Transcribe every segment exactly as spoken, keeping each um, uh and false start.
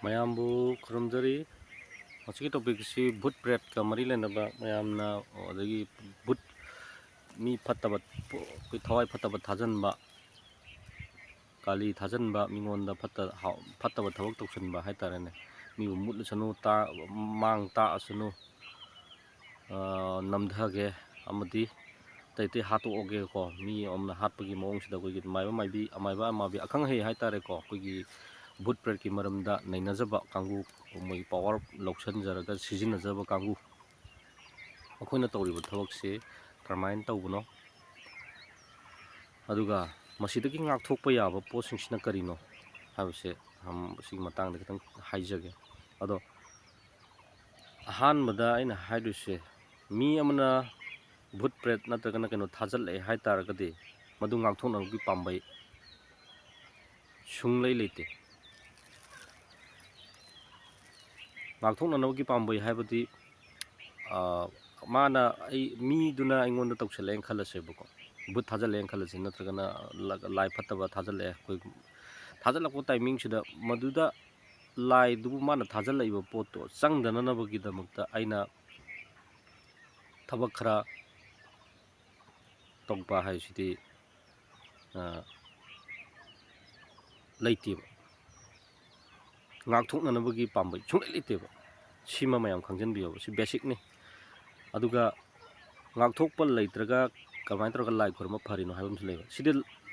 ꯃꯌꯥꯝꯕꯨ ꯈꯨꯔꯨꯝꯖꯔꯤ꯫ ꯍꯧꯖꯤꯛꯀꯤ topic ꯑꯁꯤ ꯚꯨꯠ ꯄ꯭ꯔꯦꯠꯀ ꯃꯔꯤ ꯂꯩꯅꯕ ꯃꯌꯥꯝꯅ, ꯑꯗꯒꯤ ꯚꯨꯠ, ꯃꯤ ꯐꯠꯇꯕ, ꯑꯩꯈꯣꯏ ꯊꯋꯥꯏ ꯐꯠꯇꯕ ꯊꯥꯖꯟꯕ, ꯀꯥꯂꯤ ꯊꯥꯖꯟꯕ, ꯃꯤꯉꯣꯟꯗ ꯐꯠꯇ-, ꯍꯥꯎ-, ꯐꯠꯇꯕ ꯊꯕꯛ ꯇꯧꯁꯟꯕ ꯍꯥꯏꯇꯥꯔꯦꯅꯦ꯫ ꯃꯤꯕꯨ ꯃꯨꯠꯂꯁꯅꯨ, ꯇꯥ-, ꯃꯥꯡ ꯇꯥꯛꯑꯁꯅꯨ, ꯑ, ꯅꯝꯊꯒꯦ ꯑꯃꯗꯤ ꯑꯇꯩ ꯑꯇꯩ ꯍꯥꯠꯇꯣꯛꯑꯒꯦꯀꯣ꯫ ꯃꯤ ꯑꯃꯅ ꯍꯥꯠꯄꯒꯤ ꯃꯑꯣꯡꯁꯤꯗ ꯑꯩꯈꯣꯏꯒꯤ ꯃꯥꯏꯕ ꯃꯥꯏꯕꯤ, ꯑꯃꯥꯏꯕ ꯑꯃꯥꯏꯕꯤ ꯑꯈꯪ ꯑꯍꯩ ꯍꯥꯏꯇꯥꯔꯦꯀꯣ, ꯑꯩꯈꯣꯏꯒꯤ ꯚꯨꯠ ꯄ꯭ꯔꯦꯠꯀꯤ ꯃꯔꯝꯗ ꯅꯩꯅꯖꯕ ꯀꯥꯡꯕꯨ, ꯃꯣꯏꯒꯤ power ꯂꯧꯁꯟꯖꯔꯒ ꯁꯤꯖꯤꯟꯅꯖꯕ ꯀꯥꯡꯕꯨ, ꯑꯩꯈꯣꯏꯅ ꯇꯧꯔꯤꯕ ꯊꯕꯛꯁꯦ ꯀꯔꯝꯍꯥꯏꯅ ꯇꯧꯕꯅꯣ, ꯑꯗꯨꯒ ꯃꯁꯤꯗꯒꯤ ꯉꯥꯛꯊꯣꯛꯄ ꯌꯥꯕ ꯄꯣꯠꯁꯤꯡꯁꯤꯅ ꯀꯔꯤꯅꯣ ꯍꯥꯏꯕꯁꯦ, ꯑꯝ, ꯁꯤꯒꯤ ꯃꯇꯥꯡꯗ ꯈꯤꯇꯪ ꯍꯥꯏꯖꯒꯦ꯫ ꯑꯗꯣ, ꯑꯍꯥꯟꯕꯗ ꯑꯩꯅ ꯍꯥꯏꯗꯣꯏꯁꯦ, ꯃꯤ ꯑꯃꯅ ꯚꯨꯠ ꯄ꯭ꯔꯦꯠ ꯅꯠꯇ꯭ꯔꯒꯅ ꯀꯩꯅꯣ ꯊꯥꯖꯤꯜꯂꯛꯑꯦ ꯍꯥꯏ ꯇꯥꯔꯒꯗꯤ, ꯃꯗꯨ ꯉꯥꯛꯊꯣꯛꯅꯕꯒꯤ ꯄꯥꯝꯕꯩ ꯁꯨꯡꯂꯩ ꯂꯩꯇꯦ꯫ ꯉꯥꯛꯊꯣꯛꯅꯅꯕꯒꯤ ꯄꯥꯝꯕꯩ ꯍꯥꯏꯕꯗꯤ, ꯑ, ꯃꯥꯅ, ꯑꯩ, ꯃꯤꯗꯨꯅ ꯑꯩꯉꯣꯟꯗ ꯇꯧꯁꯜꯂꯛꯑꯦꯅ ꯈꯜꯂꯁꯦꯕꯀꯣ, ꯚꯨꯠ ꯊꯥꯖꯜꯂꯛꯑꯦꯅ ꯈꯜꯂꯁꯦ, ꯅꯠꯇ꯭ꯔꯒꯅ ꯂ-, ꯂꯥꯏ ꯐꯠꯇꯕ ꯊꯥꯖꯜꯂꯛꯑꯦ꯫ ꯑꯩꯈꯣꯏ ꯊꯥꯖꯜꯂꯛꯄ timing ꯁꯤꯗ ꯃꯗꯨꯗ ꯂꯥꯏꯗꯨꯕꯨ ꯃꯥꯅ ꯊꯥꯖꯜꯂꯛꯏꯕ ꯄꯣꯠꯇꯣ ꯆꯪꯗꯅꯅꯕꯒꯤꯗꯃꯛꯇ ꯑꯩꯅ ꯊꯕꯛ ꯈꯔ ꯇꯧꯕ ꯍꯥꯏꯁꯤꯗꯤ, ꯑ, ꯂꯩꯇꯦꯕ꯫ ꯉꯥꯛꯊꯣꯛꯅꯅꯕꯒꯤ ꯄꯥꯝꯕꯩ ꯁꯨꯡꯂꯩ ꯂꯩꯇꯦꯕ꯫ ꯁꯤꯃ ꯃꯌꯥꯝ ꯈꯪꯖꯟꯕꯤꯌꯣꯕ꯫ ꯁꯤ basic ꯅꯤ꯫ ꯑꯗꯨꯒ ꯉꯥꯛꯊꯣꯛꯄ ꯂꯩꯇ꯭ꯔꯒ ꯀꯃꯥꯏꯅ ꯇꯧꯔꯒ ꯂꯥꯏ ꯈꯨꯔꯨꯝꯕ ꯐꯔꯤꯅꯣ ꯍꯥꯏꯕ ꯑꯃꯁꯨ ꯂꯩꯕ꯫ ꯁꯤꯗꯤ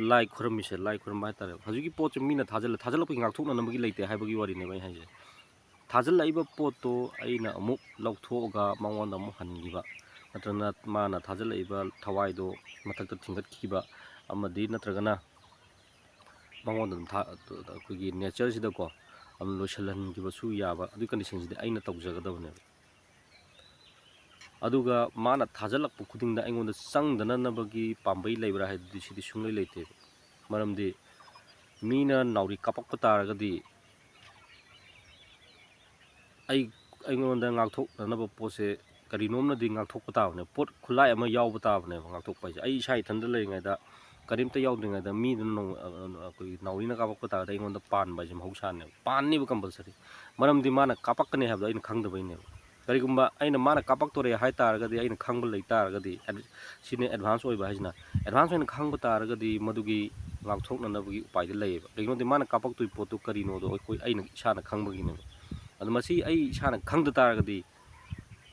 ꯂꯥꯏ ꯈꯨꯔꯨꯝꯃꯤꯁꯦ, ꯂꯥꯏ ꯈꯨꯔꯨꯝꯕ ꯍꯥꯏꯇꯥꯔꯦ꯫ ꯍꯧꯖꯤꯛꯀꯤ ꯄꯣꯠꯁꯦ ꯃꯤꯅ ꯊꯥꯖꯜꯂ-, ꯊꯥꯖꯜꯂꯛꯄꯒꯤ ꯉꯥꯛꯊꯣꯛꯅꯅꯕꯒꯤ ꯂꯩꯇꯦ ꯍꯥꯏꯕꯒꯤ ꯋꯥꯔꯤꯅꯦꯕ ꯑꯩ ꯍꯥꯏꯁꯦ꯫ ꯊꯥꯖꯤꯜꯂꯛꯏꯕ ꯄꯣꯠꯇꯣ ꯑꯩꯅ ꯑꯃꯨꯛ ꯂꯧꯊꯣꯛꯑꯒ ꯃꯉꯣꯟꯗ ꯑꯃꯨꯛ ꯍꯟꯈꯤꯕ, ꯅꯠꯇ꯭ꯔꯒꯅ ꯃꯥꯅ ꯊꯥꯖꯤꯜꯂꯛꯏꯕ ꯊꯋꯥꯏꯗꯣ ꯃꯊꯛꯇ ꯊꯤꯡꯒꯠꯈꯤꯕ, ꯑꯃꯗꯤ ꯅꯠꯇ꯭ꯔꯒꯅ ꯃꯉꯣꯟꯗ ꯑꯗꯨꯝ ꯊꯥ-, ꯑꯩꯈꯣꯏꯒꯤ nature ꯁꯤꯗꯀꯣ ꯑꯗꯨꯝ ꯂꯣꯏꯁꯤꯜꯍꯟꯈꯤꯕꯁꯨ ꯌꯥꯕ, ꯑꯗꯨꯒꯤ condition ꯁꯤꯗꯤ ꯑꯩꯅ ꯇꯧꯖꯒꯗꯕꯅꯦꯕ꯫ ꯑꯗꯨꯒ ꯃꯥꯅ ꯊꯥꯖꯤꯜꯂꯛꯄ ꯈꯨꯗꯤꯡꯗ ꯑꯩꯉꯣꯟꯗ ꯆꯪꯗꯅꯅꯕꯒꯤ ꯄꯥꯝꯕꯩ ꯂꯩꯕ꯭ꯔꯥ ꯍꯥꯏꯗꯨꯗꯤ ꯁꯤꯗꯤ ꯁꯨꯡꯂꯩ ꯂꯩꯇꯦꯕ꯫ ꯃꯔꯝꯗꯤ ꯃꯤꯅ ꯅꯥꯎꯔꯤ ꯀꯥꯞꯄꯛꯄ ꯇꯥꯔꯒꯗꯤ ꯑꯩ, ꯑꯩꯉꯣꯟꯗ ꯉꯥꯛꯊꯣꯛꯅꯅꯕ ꯄꯣꯠꯁꯦ ꯀꯔꯤꯅꯣꯝꯅꯗꯤ ꯉꯥꯛꯊꯣꯛꯄ ꯇꯥꯕꯅꯦ, ꯄꯣꯠ ꯈꯨꯠꯂꯥꯏ ꯑꯃ ꯌꯥꯎꯕ ꯇꯥꯕꯅꯦꯕ ꯉꯥꯛꯊꯣꯛꯄ ꯍꯥꯏꯁꯦ꯫ ꯑꯩ ꯏꯁꯥ ꯏꯊꯟꯗ ꯂꯩꯔꯤꯉꯩꯗ ꯀꯔꯤꯝꯇ ꯌꯥꯎꯗ꯭ꯔꯤꯉꯩꯗ ꯃꯤꯗꯨꯅ ꯅꯣꯡ-, ꯑ, ꯑ, ꯑꯩꯈꯣꯏꯒꯤ ꯅꯥꯎꯔꯤꯅ ꯀꯥꯞꯄꯛꯄ ꯇꯥꯔꯒꯗꯤ ꯑꯩꯉꯣꯟꯗ ꯄꯥꯟꯕ ꯍꯥꯏꯁꯦ ꯃꯍꯧꯁꯥꯅꯦꯕ, ꯄꯥꯟꯅꯦꯕ compulsory꯫ ꯃꯔꯝꯗꯤ ꯃꯥꯅ ꯀꯥꯞꯄꯛꯀꯅꯤ ꯍꯥꯏꯕꯗꯣ ꯑꯩꯅ ꯈꯪꯗꯕꯩꯅꯦꯕ꯫ ꯀꯔꯤꯒꯨꯝꯕ ꯑꯩꯅ, ꯃꯥꯅ ꯀꯥꯞꯄꯛꯇꯣꯔꯦ ꯍꯥꯏ ꯇꯥꯔꯒꯗꯤ, ꯑꯩꯅ ꯈꯪꯕ ꯂꯩ ꯇꯥꯔꯒꯗꯤ, ꯑꯦꯗ-, ꯁꯤꯅꯦ advance ꯑꯣꯏꯕ ꯍꯥꯏꯁꯤꯅ, advance ꯑꯣꯏꯅ ꯈꯪꯕ ꯇꯥꯔꯒꯗꯤ ꯃꯗꯨꯒꯤ ꯉꯥꯛꯊꯣꯛꯅꯅꯕꯒꯤ ꯎꯄꯥꯏꯗꯤ ꯂꯩꯌꯦꯕ꯫ ꯀꯩꯒꯤꯅꯣꯗꯤ ꯃꯥꯅ ꯀꯥꯞꯄꯛꯇꯣꯏ ꯄꯣꯠꯇꯨ ꯀꯔꯤꯅꯣꯗꯣ ꯑꯩꯈꯣꯏ, ꯑꯩꯅ ꯏꯁꯥꯅ ꯈꯪꯕꯒꯤꯅꯦꯕ꯫ ꯑꯗꯣ ꯃꯁꯤ ꯑꯩ ꯏꯁꯥꯅ ꯈꯪꯗ ꯇꯥꯔꯒꯗꯤ,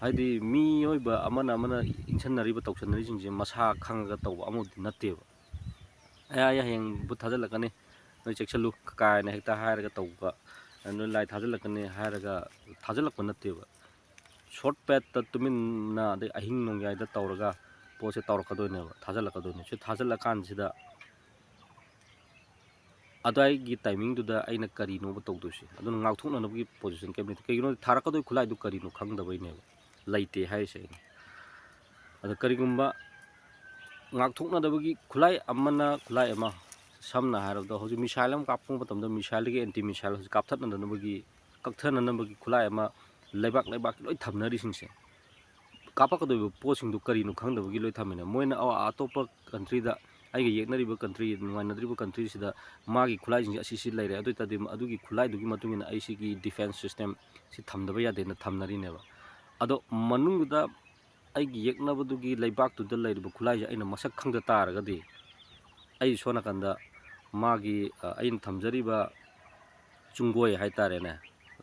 ꯍꯥꯏꯗꯤ ꯃꯤꯑꯣꯏꯕ ꯑꯃꯅ ꯑꯃꯅ ꯏꯟꯁꯟꯅꯔꯤꯕ ꯇꯧꯁꯟꯅꯔꯤꯁꯤꯡꯁꯦ ꯃꯁꯥ ꯈꯪꯉꯒ ꯇꯧꯕ ꯑꯃꯗꯤ ꯅꯠꯇꯦꯕ꯫ "ꯑꯌꯥ, ꯑꯌꯥ, ꯍꯌꯦꯡ ꯚꯨꯠ ꯊꯥꯖꯤꯜꯂꯛꯀꯅꯤ, ꯅꯣꯏ ꯆꯦꯛꯁꯤꯜꯂꯨ" ꯀꯥꯏꯅ ꯍꯦꯛꯇ ꯍꯥꯏꯔꯒ ꯇꯧꯕ, "ꯅꯣꯏ ꯂꯥꯏ ꯊꯥꯖꯤꯜꯂꯛꯀꯅꯤ" ꯍꯥꯏꯔꯒ ꯊꯥꯖꯤꯜꯂꯛꯄ ꯅꯠꯇꯦꯕ꯫ Short bedꯇ ꯇꯨꯃꯤꯟꯅ, ꯑꯗꯩ ꯑꯍꯤꯡ ꯅꯣꯡꯌꯥꯏꯗ ꯇꯧꯔꯒ ꯄꯣꯠꯁꯦ ꯇꯧꯔꯛꯀꯗꯣꯏꯅꯦꯕ, ꯊꯥꯖꯤꯜꯂꯛꯀꯗꯣꯏꯅꯦ꯫ ꯁꯤ ꯊꯥꯖꯤꯜꯂꯀꯥꯟꯁꯤꯗ ꯑꯗꯨꯋꯥꯏꯒꯤ timingꯗꯨꯗ ꯑꯩꯅ ꯀꯔꯤꯅꯣꯕ ꯇꯧꯗꯣꯏꯁꯦ? ꯑꯗꯨꯅ ꯉꯥꯛꯊꯣꯛꯅꯅꯕꯒꯤ position ꯀꯩꯝ ꯂꯩꯇꯦ꯫ ꯀꯩꯒꯤꯅꯣꯗꯤ ꯊꯥꯔꯛꯀꯗꯣꯏ ꯈꯨꯠꯂꯥꯏꯗꯨ ꯀꯔꯤꯅꯣ ꯈꯪꯗꯕꯩꯅꯦꯕ, ꯂꯩꯇꯦ ꯍꯥꯏꯔꯤꯁꯦ ꯑꯩꯅ꯫ ꯑꯗ ꯀꯔꯤꯒꯨꯝꯕ ꯉꯥꯛꯊꯣꯛꯅꯗꯕꯒꯤ ꯈꯨꯠꯂꯥꯏ ꯑꯃꯅ, ꯈꯨꯠꯂꯥꯏ ꯑꯃ, ꯁꯝꯅ ꯍꯥꯏꯔꯕꯗ ꯍꯧꯖꯤꯛ missile ꯑꯃ ꯀꯥꯞꯄ ꯃꯇꯝꯗ missileꯗꯒꯤ anti missile ꯍꯧꯖꯤꯛ ꯀꯥꯞꯊꯠꯅꯗꯅꯕꯒꯤ, ꯀꯛꯊꯅꯅꯕꯒꯤ ꯈꯨꯠꯂꯥꯏ ꯑꯃ ꯂꯩꯕꯥꯛ ꯂꯩꯕꯥꯛꯀꯤ ꯂꯣꯏ ꯊꯝꯅꯔꯤꯁꯤꯡꯁꯦ, ꯀꯥꯞꯄꯛꯀꯗꯧꯔꯤꯕ ꯄꯣꯠꯁꯤꯡꯗꯨ ꯀꯔꯤꯅꯣ ꯈꯪꯗꯕꯒꯤ ꯂꯣꯏ ꯊꯝꯃꯤꯅꯦ꯫ ꯃꯣꯏꯅ ꯑ-, ꯑꯇꯣꯞꯄ countryꯗ, ꯑꯩꯒ ꯌꯦꯛꯅꯔꯤꯕ country, ꯅꯨꯡꯉꯥꯏꯅꯗ꯭ꯔꯤꯕ countryꯁꯤꯗ ꯃꯥꯒꯤ ꯈꯨꯠꯂꯥꯏꯁꯤꯡꯁꯦ ꯑꯁꯤꯁꯤ ꯂꯩꯔꯦ, ꯑꯗꯨ ꯑꯣꯏ ꯇꯥꯔꯗꯤ ꯑꯗꯨꯒꯤ ꯈꯨꯠꯂꯥꯏꯗꯨꯒꯤ ꯃꯇꯨꯡ ꯏꯟꯅ ꯑꯩ ꯁꯤꯒꯤ defence system ꯁꯤ ꯊꯝꯗꯕ ꯌꯥꯗꯦꯅ ꯊꯝꯅꯔꯤꯅꯦꯕ꯫ ꯑꯗꯣ ꯃꯅꯨꯡꯗꯨꯗ ꯑꯩꯒꯤ ꯌꯦꯛꯅꯕꯗꯨꯒꯤ ꯂꯩꯕꯥꯛꯇꯨꯗ ꯂꯩꯔꯤꯕ ꯈꯨꯠꯂꯥꯏꯁꯦ ꯑꯩꯅ ꯃꯁꯛ ꯈꯪꯗ ꯇꯥꯔꯒꯗꯤ, ꯑꯩ ꯁꯣꯝ ꯅꯥꯀꯟꯗ ꯃꯥꯒꯤ, ꯑ, ꯑꯩꯅ ꯊꯝꯖꯔꯤꯕ ꯆꯨꯡꯒꯣꯏ ꯍꯥꯏꯇꯥꯔꯦꯅꯦ,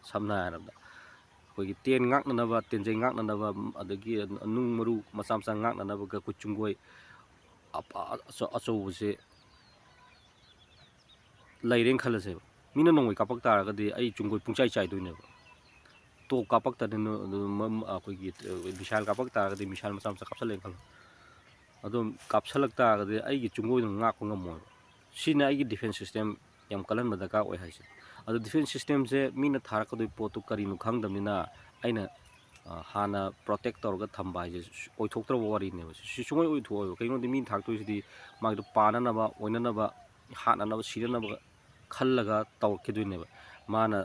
ꯁꯝꯅ ꯍꯥꯏꯔꯕꯗ ꯑꯩꯈꯣꯏꯒꯤ ꯇꯦꯟ ꯉꯥꯛꯅꯅꯕ, ꯇꯦꯟꯖꯩ ꯉꯥꯛꯅꯅꯕ, ꯑꯗꯒꯤ ꯅꯨꯡ ꯃꯔꯨ ꯃꯆꯥ ꯃꯆꯥ ꯉꯥꯛꯅꯅꯕꯒ ꯑꯩꯈꯣꯏ ꯆꯨꯡꯒꯣꯏ ꯑꯄ-, ꯑꯆꯧ-, ꯑꯆꯧꯕꯁꯦ ꯂꯩꯔꯦꯅ ꯈꯜꯂꯁꯦꯕ꯫ ꯃꯤꯅ ꯅꯣꯡꯃꯩ ꯀꯥꯞꯄꯛ ꯇꯥꯔꯒꯗꯤ ꯑꯩ ꯆꯨꯡꯒꯣꯏ ꯄꯨꯡꯆꯥꯏ ꯆꯥꯏꯗꯣꯏꯅꯦꯕ꯫ ꯇꯣꯞ ꯀꯥꯞꯄꯛꯇꯅ ꯅ-, ꯅ-, ꯃ-, ꯑꯩꯈꯣꯏꯒꯤ, ꯑ, missile ꯀꯥꯞꯄꯛ ꯇꯥꯔꯒꯗꯤ missile ꯃꯆꯥ ꯃꯆꯥ ꯀꯥꯞꯁꯜꯂꯦꯅ ꯈꯜꯂꯣ꯫ ꯑꯗꯣ ꯀꯥꯞꯁꯜꯂꯛ ꯇꯥꯔꯒꯗꯤ ꯑꯩꯒꯤ ꯆꯨꯡꯒꯣꯏꯗꯨꯅ ꯉꯥꯛꯄ ꯉꯝꯃꯣꯏꯕ꯫ ꯁꯤꯅ ꯑꯩꯒꯤ defence system ꯌꯥꯝ ꯀꯜꯍꯟꯕ ꯗꯔꯀꯥꯔ ꯑꯣꯏ ꯍꯥꯏꯁꯦ꯫ ꯑꯗꯣ defence systemꯁꯦ ꯃꯤꯅ ꯊꯥꯔꯛꯀꯗꯣꯏ ꯄꯣꯠꯇꯨ ꯀꯔꯤꯅꯣ ꯈꯪꯗꯕꯅꯤꯅ ꯑꯩꯅ, ꯑ, ꯍꯥꯟꯅ protect ꯇꯧꯔꯒ ꯊꯝꯕ ꯍꯥꯏꯁꯦ ꯁꯨ-, ꯑꯣꯏꯊꯣꯛꯇ꯭ꯔꯕ ꯋꯥꯔꯤꯅꯦꯕ꯫ ꯁꯤ ꯁꯨꯡꯑꯣꯏ ꯑꯣꯏꯊꯣꯛꯑꯣꯏꯕ꯫ ꯀꯩꯒꯤꯅꯣꯗꯤ ꯃꯤꯅ ꯊꯥꯔꯛꯇꯣꯏꯁꯤꯗꯤ ꯃꯥꯒꯤꯗꯣ ꯄꯥꯟꯅꯅꯕ, ꯑꯣꯏꯅꯅꯕ, ꯍꯥꯠꯅꯅꯕ, ꯁꯤꯅꯅꯕ ꯈꯜꯂꯒ ꯇꯧꯔꯛꯈꯤꯗꯣꯏꯅꯦꯕ꯫ ꯃꯥꯅ,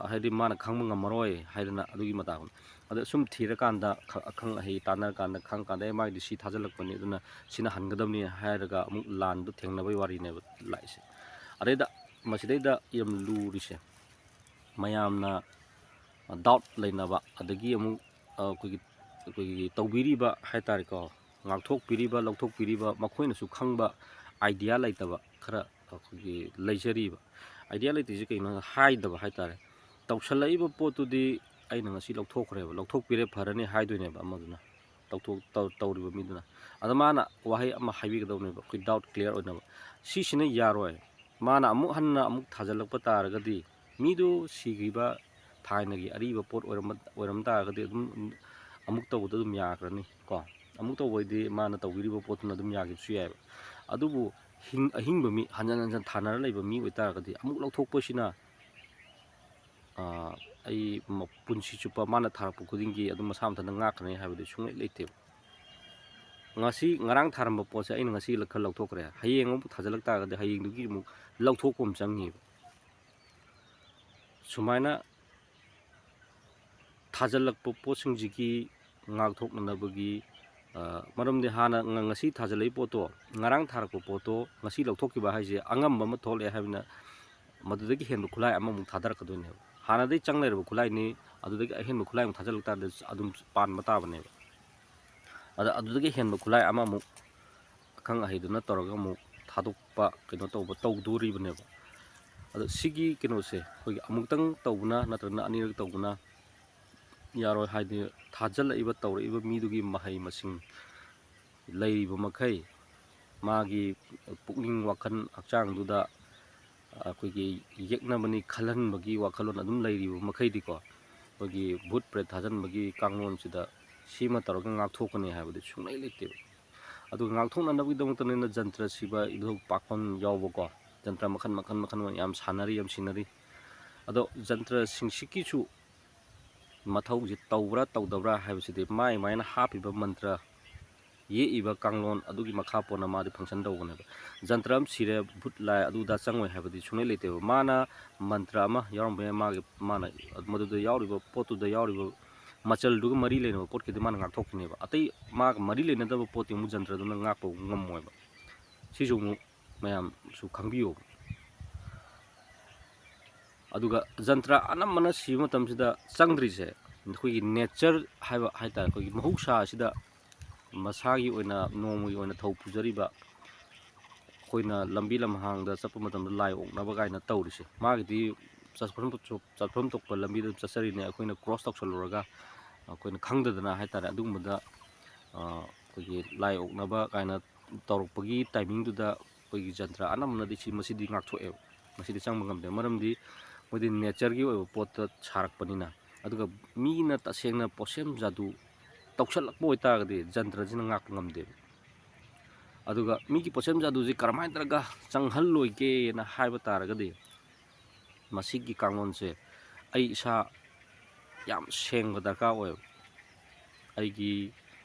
ꯍꯥꯏꯗꯤ ꯃꯥꯅ ꯈꯪꯕ ꯉꯝꯃꯔꯣꯏ ꯍꯥꯏꯗꯅ ꯑꯗꯨꯒꯤ ꯃꯇꯥꯒꯨꯝ꯫ ꯑꯗ ꯁꯨꯝ ꯊꯤꯔꯀꯥꯟꯗ, ꯈ-, ꯑꯈꯪ ꯑꯍꯩ ꯇꯥꯟꯅꯔꯀꯥꯟꯗ ꯈꯪꯉꯀꯥꯟꯗ, "ꯑꯦ, ꯃꯥꯒꯤꯗꯤ ꯁꯤ ꯊꯥꯖꯤꯜꯂꯛꯄꯅꯤ, ꯑꯗꯨꯅ ꯁꯤꯅ ꯍꯟꯒꯗꯕꯅꯤ" ꯍꯥꯏꯔꯒ ꯑꯃꯨꯛ ꯂꯥꯟꯗꯣ ꯊꯦꯡꯅꯕꯒꯤ ꯋꯥꯔꯤꯅꯦꯕ ꯂꯥꯛꯏꯁꯦ꯫ ꯑꯗꯩꯗ ꯃꯁꯤꯗꯩꯗ ꯌꯥꯝ ꯂꯨꯔꯤꯁꯦ, ꯃꯌꯥꯝꯅ ꯗꯥꯎꯠ ꯂꯩꯅꯕ, ꯑꯗꯒꯤ ꯑꯃꯨꯛ, ꯑ, ꯑꯩꯈꯣꯏꯒꯤ, ꯑꯩꯈꯣꯏꯒꯤ ꯇꯧꯕꯤꯔꯤꯕ ꯍꯥꯏ ꯇꯥꯔꯦꯀꯣ, ꯉꯥꯛꯊꯣꯛꯄꯤꯔꯤꯕ, ꯂꯧꯊꯣꯛꯄꯤꯔꯤꯕ, ꯃꯈꯣꯏꯅꯁꯨ ꯈꯪꯕ ꯑꯥꯏꯗꯤꯌꯥ ꯂꯩꯇꯕ ꯈꯔ ꯑꯩꯈꯣꯏꯒꯤ ꯂꯩꯖꯔꯤꯕ꯫ ꯑꯥꯏꯗꯤꯌꯥ ꯂꯩꯇ꯭ꯔꯤꯁꯦ ꯀꯩꯅꯣ ꯍꯥꯏꯗꯕ ꯍꯥꯏ ꯇꯥꯔꯦ꯫ ꯇꯧꯁꯜꯂꯛꯏꯕ ꯄꯣꯠꯇꯨꯗꯤ ꯑꯩꯅ ꯉꯁꯤ ꯂꯧꯊꯣꯛꯈ꯭ꯔꯦꯕ, ꯂꯧꯊꯣꯛꯄꯤꯔꯦ ꯐꯔꯅꯤ ꯍꯥꯏꯗꯣꯏꯅꯦꯕ ꯑꯃꯗꯨꯅ, ꯇꯧꯊꯣꯛ-, ꯇꯧ-, ꯇꯧꯔꯤꯕ ꯃꯤꯗꯨꯅ꯫ ꯑꯗ ꯃꯥꯅ ꯋꯥꯍꯩ ꯑꯃ ꯍꯥꯏꯕꯤꯒꯗꯧꯅꯦꯕ, ꯑꯩꯈꯣꯏ ꯗꯥꯎꯠ ꯀ꯭ꯂꯤꯌꯥꯔ ꯑꯣꯏꯅꯕ꯫ ꯁꯤꯁꯤꯅ ꯌꯥꯔꯣꯏ꯫ ꯃꯥꯅ ꯑꯃꯨꯛ ꯍꯟꯅ ꯑꯃꯨꯛ ꯊꯥꯖꯤꯜꯂꯛꯄ ꯇꯥꯔꯒꯗꯤ, ꯃꯤꯗꯨ ꯁꯤꯈꯤꯕ ꯊꯥꯏꯅꯒꯤ ꯑꯔꯤꯕ ꯄꯣꯠ ꯑꯣꯏꯔꯝꯕ, ꯑꯣꯏꯔꯝ ꯇꯥꯔꯒꯗꯤ ꯑꯗꯨꯝ ꯑꯃꯨꯛ ꯇꯧꯕꯗ ꯑꯗꯨꯝ ꯌꯥꯈ꯭ꯔꯅꯤ ꯀꯣ꯫ ꯑꯃꯨꯛ ꯇꯧꯕ ꯍꯥꯏꯗꯤ ꯃꯥꯅ ꯇꯧꯕꯤꯔꯤꯕ ꯄꯣꯠꯇꯨꯅ ꯑꯗꯨꯝ ꯌꯥꯈꯤꯕꯁꯨ ꯌꯥꯏꯑꯕ꯫ ꯑꯗꯨꯕꯨ ꯍꯤꯡ-, ꯑꯍꯤꯡꯕ ꯃꯤ, ꯍꯟꯖꯟ ꯍꯟꯖꯟ ꯊꯥꯅꯔ ꯂꯩꯕ ꯃꯤ ꯑꯣꯏꯇꯥꯔꯒꯗꯤ ꯑꯃꯨꯛ ꯂꯧꯊꯣꯛꯄꯁꯤꯅ, ꯑꯥ, ꯑꯩ ꯃ-, ꯄꯨꯟꯁꯤ ꯆꯨꯞꯄ ꯃꯥꯅ ꯊꯥꯔꯛꯄ ꯈꯨꯗꯤꯡꯒꯤ ꯑꯗꯨꯝ ꯃꯁꯥ ꯃꯊꯟꯇ ꯉꯥꯛꯈ꯭ꯔꯅꯤ ꯍꯥꯏꯕꯗꯤ ꯁꯨꯡꯂꯩ ꯂꯩꯇꯦꯕ꯫ ꯉꯁꯤ, ꯉꯔꯥꯡ ꯊꯥꯔꯝꯕ ꯄꯣꯠꯁꯦ ꯑꯩꯅ ꯉꯁꯤ ꯈꯔ ꯂꯧꯊꯣꯛꯈ꯭ꯔꯦ, ꯍꯌꯦꯡ ꯑꯃꯨꯛ ꯊꯥꯖꯤꯜꯂꯛ ꯇꯥꯔꯒꯗꯤ ꯍꯌꯦꯡꯗꯨꯒꯤ ꯑꯃꯨꯛ ꯂꯧꯊꯣꯛꯄ ꯑꯃ ꯆꯪꯉꯤꯕ꯫ ꯁꯨꯃꯥꯏꯅ ꯊꯥꯖꯤꯜꯂꯛꯄ ꯄꯣꯠꯁꯤꯡꯁꯤꯒꯤ ꯉꯥꯛꯊꯣꯛꯅꯅꯕꯒꯤ, ꯑ, ꯃꯔꯝꯗꯤ ꯍꯥꯟꯅ ꯉ-, ꯉꯁꯤ ꯊꯥꯖꯤꯜꯂꯛꯏ ꯄꯣꯠꯇꯣ, ꯉꯔꯥꯡ ꯊꯥꯔꯛꯄ ꯄꯣꯠꯇꯣ ꯉꯁꯤ ꯂꯧꯊꯣꯛꯈꯤꯕ ꯍꯥꯏꯁꯦ ꯑꯉꯝꯕ ꯑꯃ ꯊꯣꯛꯂꯛꯑꯦ ꯍꯥꯏꯕꯅ ꯃꯗꯨꯗꯒꯤ ꯍꯦꯟꯕ ꯈꯨꯠꯂꯥꯏ ꯑꯃꯃꯨꯛ ꯊꯥꯗꯔꯛꯀꯗꯣꯏꯅꯦꯕ꯫ ꯍꯥꯟꯅꯗꯒꯤ ꯆꯪ ꯂꯩꯔꯕ ꯈꯨꯠꯂꯥꯏꯅꯤ, ꯑꯗꯨꯗꯒꯤ ꯑꯍꯦꯟꯕ ꯈꯨꯠꯂꯥꯏ ꯑꯃꯨꯛ ꯊꯥꯖꯤꯜꯂꯛ ꯇꯥꯔꯗꯤ ꯑꯗꯨꯝ ꯄꯥꯟꯕ ꯇꯥꯕꯅꯦꯕ꯫ ꯑꯗ ꯑꯗꯨꯗꯒꯤ ꯍꯦꯟꯕ ꯈꯨꯠꯂꯥꯏ ꯑꯃꯃꯨꯛ ꯑꯈꯪ ꯑꯍꯩꯗꯨꯅ ꯇꯧꯔꯒ ꯑꯃꯨꯛ ꯊꯥꯗꯣꯛꯄ, ꯀꯩꯅꯣ ꯇꯧꯕ ꯇꯧꯗꯣꯔꯤꯕꯅꯦꯕ꯫ ꯑꯗꯣ ꯁꯤꯒꯤ ꯀꯩꯅꯣꯁꯦ ꯑꯩꯈꯣꯏꯒꯤ ꯑꯃꯨꯛꯇꯪ ꯇꯧꯕꯅ ꯅꯠꯇ꯭ꯔꯒꯅ ꯑꯅꯤꯔꯛ ꯇꯧꯕꯅ ꯌꯥꯔꯣꯏ, ꯍꯥꯏꯗꯤ ꯊꯥꯖꯤꯜꯂꯛꯏꯕ, ꯇꯧꯔꯛꯏꯕ ꯃꯤꯗꯨꯒꯤ ꯃꯍꯩ ꯃꯁꯤꯡ ꯂꯩꯔꯤꯕ ꯃꯈꯩ, ꯃꯥꯒꯤ ꯄꯨꯛꯅꯤꯡ ꯋꯥꯈꯜ ꯍꯛꯆꯥꯡꯗꯨꯗ ꯑꯩꯈꯣꯏꯒꯤ ꯌꯦꯛꯅꯕꯅꯤ ꯈꯜꯍꯟꯕꯒꯤ ꯋꯥꯈꯜꯂꯣꯟ ꯑꯗꯨꯝ ꯂꯩꯔꯤꯕ ꯃꯈꯩꯗꯤꯀꯣ, ꯑꯩꯈꯣꯏꯒꯤ ꯚꯨꯠ ꯄ꯭ꯔꯦꯠ ꯊꯥꯖꯤꯟꯕꯒꯤ ꯀꯥꯡꯂꯣꯟꯁꯤꯗ ꯁꯤꯃ ꯇꯧꯔꯒ ꯉꯥꯛꯊꯣꯛꯀꯅꯤ ꯍꯥꯏꯕꯗꯤ ꯁꯨꯡꯂꯩ ꯂꯩꯇꯦꯕ꯫ ꯑꯗꯨꯒ ꯉꯥꯛꯊꯣꯛꯅꯅꯕꯒꯤꯗꯃꯛꯇꯅꯤꯅ ꯖꯟꯇ꯭ꯔ ꯁꯤꯕ, ꯏꯙꯧ ꯄꯥꯈꯣꯟ ꯌꯥꯎꯕꯀꯣ, ꯖꯟꯇ꯭ꯔ ꯃꯈꯜ, ꯃꯈꯜ, ꯃꯈꯜ ꯌꯥꯝ ꯁꯥꯟꯅꯔꯤ, ꯌꯥꯝ ꯁꯤꯟꯅꯔꯤ꯫ ꯑꯗꯣ ꯖꯟꯇ꯭ꯔꯁꯤꯡꯁꯤꯒꯤꯁꯨ ꯃꯊꯧꯁꯦ ꯇꯧꯕ꯭ꯔꯥ ꯇꯧꯗꯕ꯭ꯔꯥ ꯍꯥꯏꯕꯁꯤꯗꯤ ꯃꯥꯏ ꯃꯥꯏꯅ ꯍꯥꯞꯄꯤꯕ ꯃꯟꯇ꯭ꯔ, ꯌꯦꯛꯏꯕ ꯀꯥꯡꯂꯣꯟ ꯑꯗꯨꯒꯤ ꯃꯈꯥ ꯄꯣꯟꯅ ꯃꯥꯗꯤ function ꯇꯧꯕꯅꯦꯕ꯫ ꯖꯟꯇ꯭ꯔ ꯑꯃ ꯁꯤꯔꯦ, ꯚꯨꯠ ꯂꯥꯏ ꯑꯗꯨ ꯑꯗꯥ ꯆꯪꯉꯣꯏ ꯍꯥꯏꯕꯗꯤ ꯁꯨꯡꯂꯩ ꯂꯩꯇꯦꯕ꯫ ꯃꯥꯅ ꯃꯟꯇ꯭ꯔ ꯑꯃ ꯌꯥꯎꯔꯝꯕ ꯌꯥꯏ, ꯃꯥꯒꯤ, ꯃꯥꯅ ꯃꯗꯨꯗ ꯌꯥꯎꯔꯤꯕ ꯄꯣꯠꯇꯨꯗ ꯌꯥꯎꯔꯤꯕ ꯃꯆꯜꯗꯨꯒ ꯃꯔꯤ ꯂꯩꯅꯕ ꯄꯣꯠꯈꯩꯗꯤ ꯃꯥꯅ ꯉꯥꯛꯊꯣꯛꯈꯤꯅꯦꯕ꯫ ꯑꯇꯩ ꯃꯥꯒ ꯃꯔꯤ ꯂꯩꯅꯗꯕ ꯄꯣꯠꯇꯤ ꯑꯃꯨꯛ ꯖꯟꯇ꯭ꯔꯗꯨꯅ ꯉꯥꯛꯄ ꯉꯝꯃꯣꯏꯕ꯫ ꯁꯤꯁꯨ ꯑꯃꯨꯛ ꯃꯌꯥꯝꯁꯨ ꯈꯪꯕꯤꯌꯣꯕ꯫ ꯑꯗꯨꯒ ꯖꯟꯇ꯭ꯔ ꯑꯅꯝꯕꯅ ꯁꯤꯕ ꯃꯇꯝꯁꯤꯗ ꯆꯪꯗ꯭ꯔꯤꯁꯦ ꯑꯩꯈꯣꯏꯒꯤ nature ꯍꯥꯏꯕ ꯍꯥꯏ ꯇꯥꯔꯦ, ꯑꯩꯈꯣꯏꯒꯤ ꯃꯍꯧꯁꯥ ꯑꯁꯤꯗ ꯃꯁꯥꯒꯤ ꯑꯣꯏꯅ ꯅꯣꯡꯃꯒꯤ ꯑꯣꯏꯅ ꯊꯧ ꯄꯨꯖꯔꯤꯕ, ꯑꯩꯈꯣꯏꯅ ꯂꯝꯕꯤ ꯂꯝꯍꯥꯡꯗ ꯆꯠꯄ ꯃꯇꯝꯗ ꯂꯥꯏ ꯑꯣꯛꯅꯕ ꯀꯥꯏꯅ ꯇꯧꯔꯤꯁꯦ, ꯃꯥꯒꯤꯗꯤ ꯆꯠꯐꯝ ꯆꯠꯐꯝ ꯊꯣꯛꯄ ꯂꯝꯕꯤꯗ ꯑꯗꯨꯝ ꯆꯠꯆꯔꯤꯅꯦ꯫ ꯑꯩꯈꯣꯏꯅ cross ꯇꯧꯁꯜꯂꯨꯔꯒ ꯑꯩꯈꯣꯏꯅ ꯈꯪꯗꯗꯅ ꯍꯥꯏ ꯇꯥꯔꯦ, ꯑꯗꯨꯒꯨꯝꯕꯗ, ꯑ, ꯑꯩꯈꯣꯏꯒꯤ ꯂꯥꯏ ꯑꯣꯛꯅꯕ ꯀꯥꯏꯅ ꯇꯧꯔꯛꯄꯒꯤ timingꯗꯨꯗ ꯑꯩꯈꯣꯏꯒꯤ ꯖꯟꯇ꯭ꯔ ꯑꯅꯝꯕꯅꯗꯤ ꯁꯤ, ꯃꯁꯤꯗꯤ ꯉꯥꯛꯊꯣꯛꯑꯦꯕ, ꯃꯁꯤꯗꯤ ꯆꯪꯕ ꯉꯝꯗꯦ꯫ ꯃꯔꯝꯗꯤ ꯃꯣꯏꯗꯤ natureꯒꯤ ꯑꯣꯏꯕ ꯄꯣꯠꯇ ꯁꯥꯔꯛꯄꯅꯤꯅ꯫ ꯑꯗꯨꯒ ꯃꯤꯅ ꯇꯁꯦꯡꯅ ꯄꯣꯠꯁꯦꯝ ꯖꯥꯗꯨ ꯇꯧꯁꯜꯂꯛꯄ ꯑꯣꯏꯇꯥꯔꯒꯗꯤ ꯖꯟꯇ꯭ꯔꯁꯤꯅ ꯉꯥꯛꯄ ꯉꯝꯗꯦꯕ꯫ ꯑꯗꯨꯒ ꯃꯤꯒꯤ ꯄꯣꯠꯁꯦꯝ ꯖꯥꯗꯨꯁꯦ ꯀꯔꯝꯍꯥꯏꯅ ꯇꯧꯔꯒ ꯆꯪꯍꯜꯂꯣꯏꯒꯦꯅ ꯍꯥꯏꯕ ꯇꯥꯔꯒꯗꯤ, ꯃꯁꯤꯒꯤ ꯀꯥꯡꯂꯣꯟꯁꯦ ꯑꯩ ꯏꯁꯥ ꯌꯥꯝ ꯁꯦꯡꯕ ꯗꯔꯀꯥꯔ ꯑꯣꯏꯌꯦꯕ꯫ ꯑꯩꯒꯤ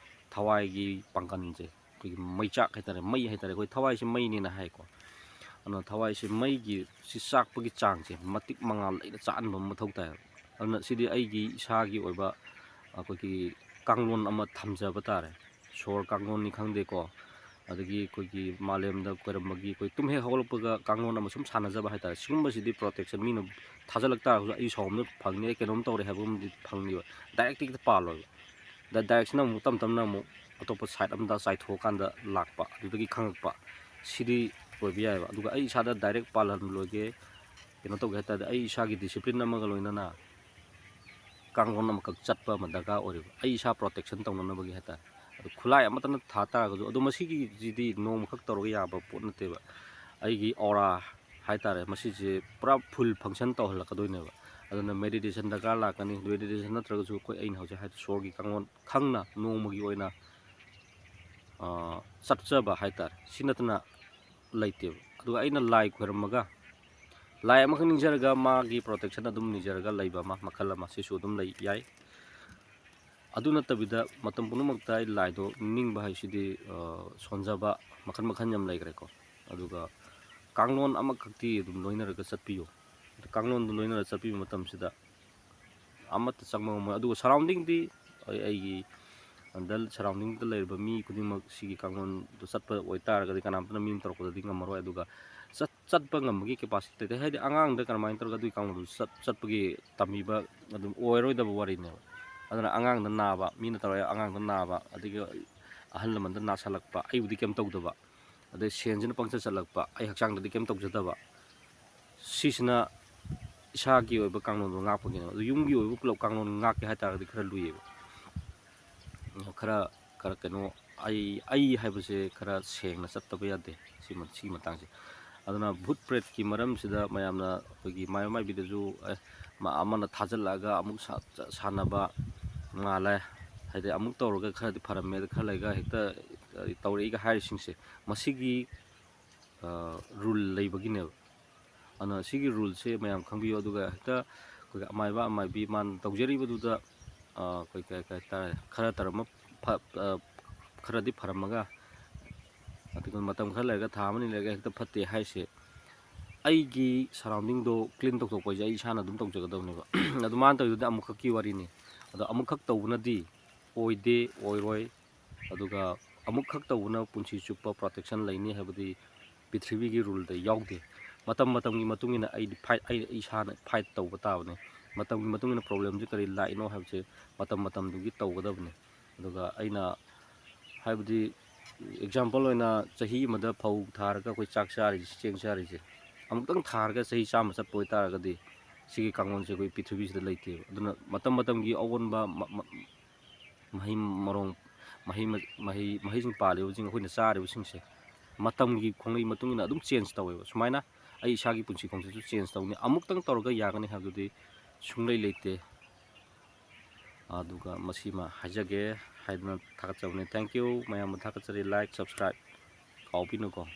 ꯊꯋꯥꯏꯒꯤ ꯄꯥꯡꯒꯜꯁꯦ, ꯑꯩꯈꯣꯏꯒꯤ ꯃꯩꯆꯥꯛ ꯍꯥꯏ ꯇꯥꯔꯦ, ꯃꯩ ꯍꯥꯏ ꯇꯥꯔꯦ, ꯑꯩꯈꯣꯏ ꯊꯋꯥꯏꯁꯦ ꯃꯩꯅꯦꯅ ꯍꯥꯏꯀꯣ꯫ ꯑꯗꯨꯅ ꯊꯋꯥꯏꯁꯦ ꯃꯩꯒꯤ, ꯁꯤ ꯆꯥꯛꯄꯒꯤ ꯆꯥꯡꯁꯦ ꯃꯇꯤꯛ ꯃꯉꯥꯜ ꯂꯩꯅ ꯆꯥꯛꯍꯟꯕ ꯑꯃ ꯃꯊꯧ ꯇꯥꯏꯌꯦꯕ꯫ ꯑꯗꯨꯅ ꯁꯤꯗꯤ ꯑꯩꯒꯤ ꯏꯁꯥꯒꯤ ꯑꯣꯏꯕ ꯑꯩꯈꯣꯏꯒꯤ ꯀꯥꯡꯂꯣꯟ ꯑꯃ ꯊꯝꯖꯕ ꯇꯥꯔꯦ꯫ ꯁꯣꯔ ꯀꯥꯡꯂꯣꯟꯅꯤ ꯈꯪꯗꯦꯀꯣ, ꯑꯗꯒꯤ ꯑꯩꯈꯣꯏꯒꯤ ꯃꯥꯂꯦꯝꯗ ꯈꯣꯏꯔꯝꯕꯒꯤ ꯑꯩꯈꯣꯏ ꯇꯨꯝ ꯍꯦꯛ ꯍꯧꯒꯠꯂꯛꯄꯒ ꯀꯥꯡꯂꯣꯟ ꯑꯃ ꯁꯨꯝ ꯁꯥꯟꯅꯖꯕ ꯍꯥꯏ ꯇꯥꯔꯦ꯫ ꯁꯤꯒꯨꯝꯕꯁꯤꯗꯤ protection ꯃꯤꯅ ꯊꯥꯖꯜꯂꯛ ꯇꯥꯔꯒꯁꯨ, "ꯑꯩ ꯁꯥꯎꯝꯗ ꯐꯪꯅꯤ, ꯑꯩ ꯀꯩꯅꯣꯝ ꯇꯧꯔꯦ" ꯍꯥꯏꯕ ꯑꯃꯗꯤ ꯐꯪꯅꯤꯕ꯫ Directꯇ ꯍꯦꯛꯇ ꯄꯥꯜꯂꯣꯏꯕ꯫ ꯗ-, direcꯁꯤꯅ ꯑꯃꯨꯛ ꯇꯞ ꯇꯞꯅ ꯑꯃꯨꯛ ꯑꯇꯣꯞꯄ side ꯑꯃꯗ ꯆꯥꯏꯊꯣꯛꯑꯀꯥꯟꯗ ꯂꯥꯛꯄ, ꯑꯗꯨꯗꯒꯤ ꯈꯪꯉꯛꯄ, ꯁꯤꯗꯤ ꯑꯣꯏꯕ ꯌꯥꯏꯑꯕ꯫ ꯑꯗꯨꯒ ꯑꯩ ꯏꯁꯥꯗ direct ꯄꯥꯜꯍꯟꯂꯣꯏꯒꯦ, ꯀꯩꯅꯣ ꯇꯧꯒꯦ ꯍꯥꯏ ꯇꯥꯔꯗꯤ, ꯑꯩ ꯏꯁꯥꯒꯤ discipline ꯑꯃꯒ ꯂꯣꯏꯅꯅ ꯀꯥꯡꯂꯣꯟ ꯑꯃꯈꯛ ꯆꯠꯄ ꯑꯃ ꯗꯔꯀꯥꯔ ꯑꯣꯏꯔꯦꯕ, ꯑꯩ ꯏꯁꯥ protection ꯇꯧꯅꯅꯕꯒꯤ ꯍꯥꯏ ꯇꯥꯔꯦ꯫ ꯑꯗꯨ ꯈꯨꯠꯂꯥꯏ ꯑꯃꯠꯇꯅ ꯊꯥ ꯇꯥꯔꯒꯁꯨ, ꯑꯗꯣ ꯃꯁꯤꯒꯤꯁꯤꯗꯤ ꯅꯣꯡꯃꯈꯛ ꯇꯧꯔꯒ ꯌꯥꯕ ꯄꯣꯠ ꯅꯠꯇꯦꯕ꯫ ꯑꯩꯒꯤ aura ꯍꯥꯏ ꯇꯥꯔꯦ, ꯃꯁꯤꯁꯦ ꯄꯨꯔꯥ full function ꯇꯧꯍꯜꯂꯛꯀꯗꯣꯏꯅꯦꯕ꯫ ꯑꯗꯨꯅ meditation ꯗꯔꯀꯥꯔ ꯂꯥꯛꯀꯅꯤ꯫ Meditation ꯅꯠꯇ꯭ꯔꯒꯁꯨ ꯑꯩꯈꯣꯏ, ꯑꯩꯅ ꯍꯧꯖꯤꯛ ꯍꯥꯏꯔꯤꯕ ꯁꯣꯔꯒꯤ ꯀꯥꯡꯂꯣꯟ ꯈꯪꯅ ꯅꯣꯡꯃꯒꯤ ꯑꯣꯏꯅ, ꯑ, ꯆꯠꯆꯕ ꯍꯥꯏ ꯇꯥꯔꯦ, ꯁꯤ ꯅꯠꯇꯅ ꯂꯩꯇꯦꯕ꯫ ꯑꯗꯨꯒ ꯑꯩꯅ ꯂꯥꯏ ꯈꯣꯏꯔꯝꯃꯒ, ꯂꯥꯏ ꯑꯃꯈꯛ ꯅꯤꯡꯖꯔꯒ ꯃꯥꯒꯤ protection ꯑꯗꯨꯝ ꯅꯤꯖꯔꯒ ꯂꯩꯕ ꯑꯃ, ꯃꯈꯜ ꯑꯃ, ꯁꯤꯁꯨ ꯑꯗꯨꯝ ꯂꯩ ꯌꯥꯏ꯫ ꯑꯗꯨ ꯅꯠꯇꯕꯤꯗ ꯃꯇꯝ ꯄꯨꯝꯅꯃꯛꯇ ꯑꯩ ꯂꯥꯏꯗꯣ ꯅꯤꯡꯕ ꯍꯥꯏꯁꯤꯗꯤ, ꯑ, ꯁꯣꯟꯖꯕ ꯃꯈꯜ ꯃꯈꯜ ꯌꯥꯝ ꯂꯩꯈ꯭ꯔꯦꯀꯣ꯫ ꯑꯗꯨꯒ ꯀꯥꯡꯂꯣꯟ ꯑꯃꯈꯛꯇꯤ ꯑꯗꯨꯝ ꯂꯣꯏꯅꯔꯒ ꯆꯠꯄꯤꯌꯨ꯫ ꯀꯥꯡꯂꯣꯟꯗꯨ ꯂꯣꯏꯅꯔꯒ ꯆꯠꯄꯤꯕ ꯃꯇꯝꯁꯤꯗ ꯑꯃꯠꯇ ꯆꯪꯕ ꯉꯝꯃꯣꯏ꯫ ꯑꯗꯨꯒ surroundingꯗꯤ ꯑꯩ, ꯑꯩꯒꯤ ꯑꯟꯗ surroundingꯗ ꯂꯩꯔꯤꯕ ꯃꯤ ꯈꯨꯗꯤꯡꯃꯛ ꯁꯤꯒꯤ ꯀꯥꯡꯂꯣꯟꯗꯨ ꯆꯠꯄ ꯑꯣꯏꯇꯥꯔꯒꯗꯤ ꯀꯅꯥꯝꯇꯅ ꯃꯤ ꯑꯃ ꯇꯧꯔꯛꯄꯗꯗꯤ ꯉꯝꯃꯔꯣꯏ꯫ ꯑꯗꯨꯒ ꯆꯠ-, ꯆꯠꯄ ꯉꯝꯕꯒꯤ capacity ꯂꯩꯇꯦ꯫ ꯍꯥꯏꯗꯤ ꯑꯉꯥꯡꯗ ꯀꯔꯝꯍꯥꯏꯅ ꯇꯧꯔꯒ ꯑꯗꯨꯒꯤ ꯀꯥꯡꯂꯣꯟꯗꯨ ꯆꯠ-, ꯆꯠꯄꯒꯤ ꯇꯝꯕꯤꯕ ꯑꯗꯨꯝ ꯑꯣꯏꯔꯣꯏꯗꯕ ꯋꯥꯔꯤꯅꯦꯕ꯫ ꯑꯗꯨꯅ ꯑꯉꯥꯡꯗ ꯅꯥꯕ, ꯃꯤꯅ ꯇꯧꯔꯒ ꯑꯉꯥꯡꯗ ꯅꯥꯕ, ꯑꯗꯒꯤ ꯑꯍꯜ ꯂꯃꯟꯗ ꯅꯥꯁꯜꯂꯛꯄ, ꯑꯩꯕꯨꯗꯤ ꯀꯩꯝ ꯇꯧꯗꯕ, ꯑꯗꯩ ꯁꯦꯟꯁꯤꯅ ꯄꯪꯆꯠ ꯆꯠꯂꯛꯄ, ꯑꯩ ꯍꯛꯆꯥꯡꯗꯗꯤ ꯀꯩꯝ ꯇꯧꯖꯗꯕ, ꯁꯤꯁꯤꯅ ꯏꯁꯥꯒꯤ ꯑꯣꯏꯕ ꯀꯥꯡꯂꯣꯟꯗꯣ ꯉꯥꯛꯄꯒꯤꯅꯦꯕ꯫ ꯑꯗꯨ ꯌꯨꯝꯒꯤ ꯑꯣꯏꯕ ꯄꯨꯂꯞ ꯀꯥꯡꯂꯣꯟ ꯉꯥꯛꯀꯦ ꯍꯥꯏꯇꯥꯔꯒꯗꯤ ꯈꯔ ꯂꯨꯏꯌꯦꯕ꯫ ꯈꯔ, ꯈꯔ ꯀꯩꯅꯣ, ꯑꯩ, ꯑꯩ ꯍꯥꯏꯕꯁꯦ ꯈꯔ ꯁꯦꯡꯅ ꯆꯠꯇꯕ ꯌꯥꯗꯦ ꯁꯤꯃ-, ꯁꯤꯒꯤ ꯃꯇꯥꯡꯁꯦ꯫ ꯑꯗꯨꯅ ꯚꯨꯠ ꯄ꯭ꯔꯦꯠꯀꯤ ꯃꯔꯝꯁꯤꯗ ꯃꯌꯥꯝꯅ ꯑꯩꯈꯣꯏꯒꯤ ꯃꯥꯏꯕ ꯃꯥꯏꯕꯤꯗꯁꯨ, ꯑꯦ, ꯃꯥ-, ꯑꯃꯅ ꯊꯥꯖꯤꯜꯂꯛꯑꯒ ꯑꯃꯨꯛ ꯁꯥ-, ꯁꯥꯟꯅꯕ ꯃꯥꯜꯂꯦ, ꯍꯥꯏꯗꯤ ꯑꯃꯨꯛ ꯇꯧꯔꯒ ꯈꯔꯗꯤ ꯐꯔꯝꯃꯦ, ꯑꯗ ꯈꯔ ꯂꯩꯔꯒ ꯍꯦꯛꯇ, ꯑ, ꯇꯧꯔꯛꯏꯒ ꯍꯥꯏꯔꯤꯁꯤꯡꯁꯦ, ꯃꯁꯤꯒꯤ, ꯑ, rule ꯂꯩꯕꯒꯤꯅꯦꯕ꯫ ꯑꯗꯨꯅ ꯁꯤꯒꯤ ruleꯁꯦ ꯃꯌꯥꯝ ꯈꯪꯕꯤꯌꯨ꯫ ꯑꯗꯨꯒ ꯍꯦꯛꯇ ꯑꯩꯈꯣꯏꯒꯤ ꯑꯃꯥꯏꯕ ꯑꯃꯥꯏꯕꯤ ꯃꯥꯅ ꯇꯧꯖꯔꯤꯕꯗꯨꯗ, ꯑ, ꯑꯩꯈꯣꯏ ꯀꯩ, ꯀꯩ ꯍꯥꯏꯇꯥꯔꯦ, ꯈꯔ ꯇꯧꯔꯝꯃ ꯐ-, ꯑ, ꯈꯔꯗꯤ ꯐꯔꯝꯃꯒ, ꯑꯗꯨꯒ ꯃꯇꯝ ꯈꯔ ꯂꯩꯔꯒ, ꯊꯥ ꯑꯃꯅꯤ ꯂꯩꯔꯒ ꯍꯦꯛꯇ ꯐꯠꯇꯦ ꯍꯥꯏꯁꯦ, ꯑꯩꯒꯤ surroundingꯗꯣ clean ꯇꯧꯊꯣꯛꯄ ꯍꯥꯏꯁꯦ ꯑꯩ ꯏꯁꯥꯅ ꯑꯗꯨꯝ ꯇꯧꯖꯒꯗꯕꯅꯦꯕ꯫ ꯑꯗꯨ ꯃꯥꯅ ꯇꯧꯔꯤꯗꯨꯗꯤ ꯑꯃꯨꯛꯈꯛꯀꯤ ꯋꯥꯔꯤꯅꯤ꯫ ꯑꯗꯣ ꯑꯃꯨꯛꯈꯛ ꯇꯧꯕꯅꯗꯤ ꯑꯣꯏꯗꯦ, ꯑꯣꯏꯔꯣꯏ꯫ ꯑꯗꯨꯒ ꯑꯃꯨꯛꯈꯛ ꯇꯧꯕꯅ ꯄꯨꯟꯁꯤ ꯆꯨꯞꯄ protection ꯂꯩꯅꯤ ꯍꯥꯏꯕꯗꯤ ꯄ꯭ꯔꯤꯊꯤꯕꯤꯒꯤ ruleꯗ ꯌꯥꯎꯗꯦ꯫ ꯃꯇꯝ ꯃꯇꯝꯒꯤ ꯃꯇꯨꯡ ꯏꯟꯅ ꯑꯩꯗꯤ fight, ꯑꯩ, ꯑꯩ ꯏꯁꯥꯅ fight ꯇꯧꯕ ꯇꯥꯕꯅꯤ꯫ ꯃꯇꯝꯒꯤ ꯃꯇꯨꯡ ꯏꯟꯅ problemꯁꯦ ꯀꯔꯤ ꯂꯥꯛꯏꯅꯣ ꯍꯥꯏꯕꯁꯦ ꯃꯇꯝ ꯃꯇꯝꯗꯨꯒꯤ ꯇꯧꯒꯗꯕꯅꯤ꯫ ꯑꯗꯨꯒ ꯑꯩꯅ, ꯍꯥꯏꯕꯗꯤ, example ꯑꯣꯏꯅ ꯆꯍꯤ ꯑꯃꯗ ꯐꯧ ꯊꯥꯔꯒ ꯑꯩꯈꯣꯏ ꯆꯥꯛ ꯆꯥꯔꯤꯁꯦ, ꯆꯦꯡ ꯆꯥꯔꯤꯁꯦ, ꯑꯃꯨꯛꯇꯪ ꯊꯥꯔꯒ ꯆꯍꯤ ꯆꯥꯝꯃ ꯆꯠꯄ ꯑꯣꯏꯇꯥꯔꯒꯗꯤ ꯁꯤꯒꯤ ꯀꯥꯡꯂꯣꯟꯁꯦ ꯑꯩꯈꯣꯏ ꯄ꯭ꯔꯤꯊꯤꯕꯤꯁꯤꯗ ꯂꯩꯇꯦꯕ꯫ ꯑꯗꯨꯅ ꯃꯇꯝ ꯃꯇꯝꯒꯤ ꯑꯑꯣꯟꯕ ꯃ-, ꯃ-, ꯃꯍꯩ ꯃꯔꯣꯡ, ꯃꯍꯩ ꯃ-, ꯃꯍꯩ, ꯃꯍꯩꯁꯤꯡ ꯄꯥꯜꯂꯤꯕꯁꯤꯡ, ꯑꯩꯈꯣꯏꯅ ꯆꯥꯔꯤꯕꯁꯤꯡꯁꯦ ꯃꯇꯝꯒꯤ ꯈꯣꯡꯂꯩ ꯃꯇꯨꯡ ꯏꯟꯅ ꯑꯗꯨꯝ change ꯇꯧꯋꯦꯕ꯫ ꯁꯨꯃꯥꯏꯅ ꯑꯩ ꯏꯁꯥꯒꯤ ꯄꯨꯟꯁꯤ ꯈꯣꯡꯆꯠꯁꯨ change ꯇꯧꯅꯤ꯫ ꯑꯃꯨꯛꯇꯪ ꯇꯧꯔꯒ ꯌꯥꯒꯅꯤ ꯍꯥꯏꯕꯗꯨꯗꯤ ꯁꯨꯡꯂꯩ ꯂꯩꯇꯦ꯫ ꯑꯗꯨꯒ ꯃꯁꯤꯃ ꯍꯥꯏꯖꯒꯦ ꯍꯥꯏꯗꯨꯅ ꯊꯥꯒꯠꯆꯕꯅꯤ꯫ Thank you꯫ ꯃꯌꯥꯝꯕꯨ ꯊꯥꯒꯠꯆꯔꯤ꯫ Like, subscribe ꯀꯥꯎꯕꯤꯅꯨꯀꯣ꯫